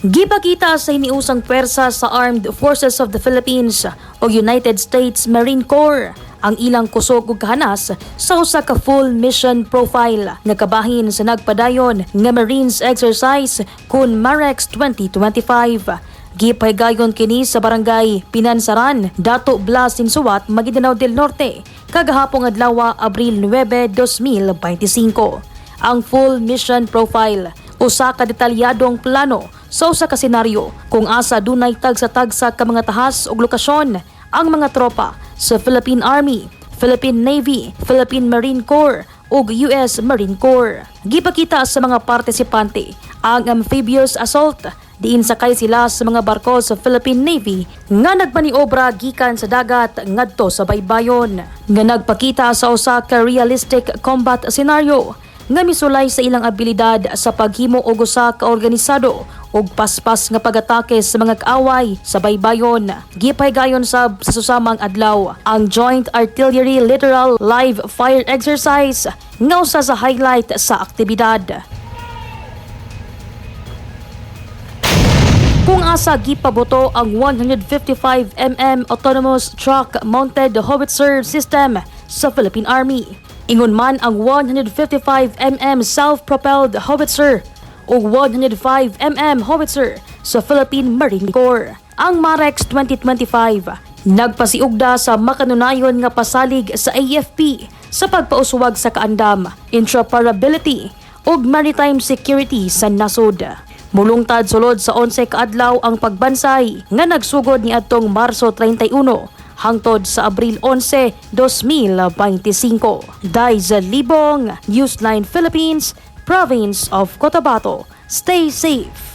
Gipakita sa hiniusang pwersa sa Armed Forces of the Philippines o United States Marine Corps ang ilang kusog ug kahanas sa usa ka full mission profile nga kabahin sa nagpadayon nga Marines exercise kun Marex 2025. Gipahigayon kini sa Barangay Pinansaran, Datu Blas Sinsuat, Maguindanao del Norte, kagahapong adlaw, Abril 9, 2025. Ang full mission profile, usa ka detalyadong plano sa usa ka senaryo kung asa dunay tagsa-tagsa ka mga tahas ug lokasyon ang mga tropa sa Philippine Army, Philippine Navy, Philippine Marine Corps ug US Marine Corps. Gipakita sa mga partisipante ang amphibious assault diin sakay sila sa mga barko sa Philippine Navy nga nagmaniobra gikan sa dagat ngadto sa baybayon, nga nagpakita sa usa ka realistic combat scenario nga misulay sa ilang abilidad sa paghimo og usa ka organisado ug paspas nga pag-atake sa mga kaaway sa baybayon. Gipahigayon sab sa susamang adlaw ang Joint Artillery Littoral Live Fire Exercise nga usa sa highlight sa aktibidad, kung asa gipaboto ang 155 mm Autonomous Truck Mounted Howitzer System sa Philippine Army. Ingon man ang 155 mm Self-Propelled Howitzer ug 105 mm Howitzer sa Philippine Marine Corps. Ang MAREX 2025 nagpasiugda sa makanunayon nga pasalig sa AFP sa pagpauswag sa kaandam, interoperability ug maritime security sa nasod. Mulungtad sulod sa 11 ka adlaw ang pagbansay nga nagsugod niadtong Marso 31 hangtod sa Abril 11, 2025. Daiza Libong, Newsline Philippines, Province of Cotabato. Stay safe.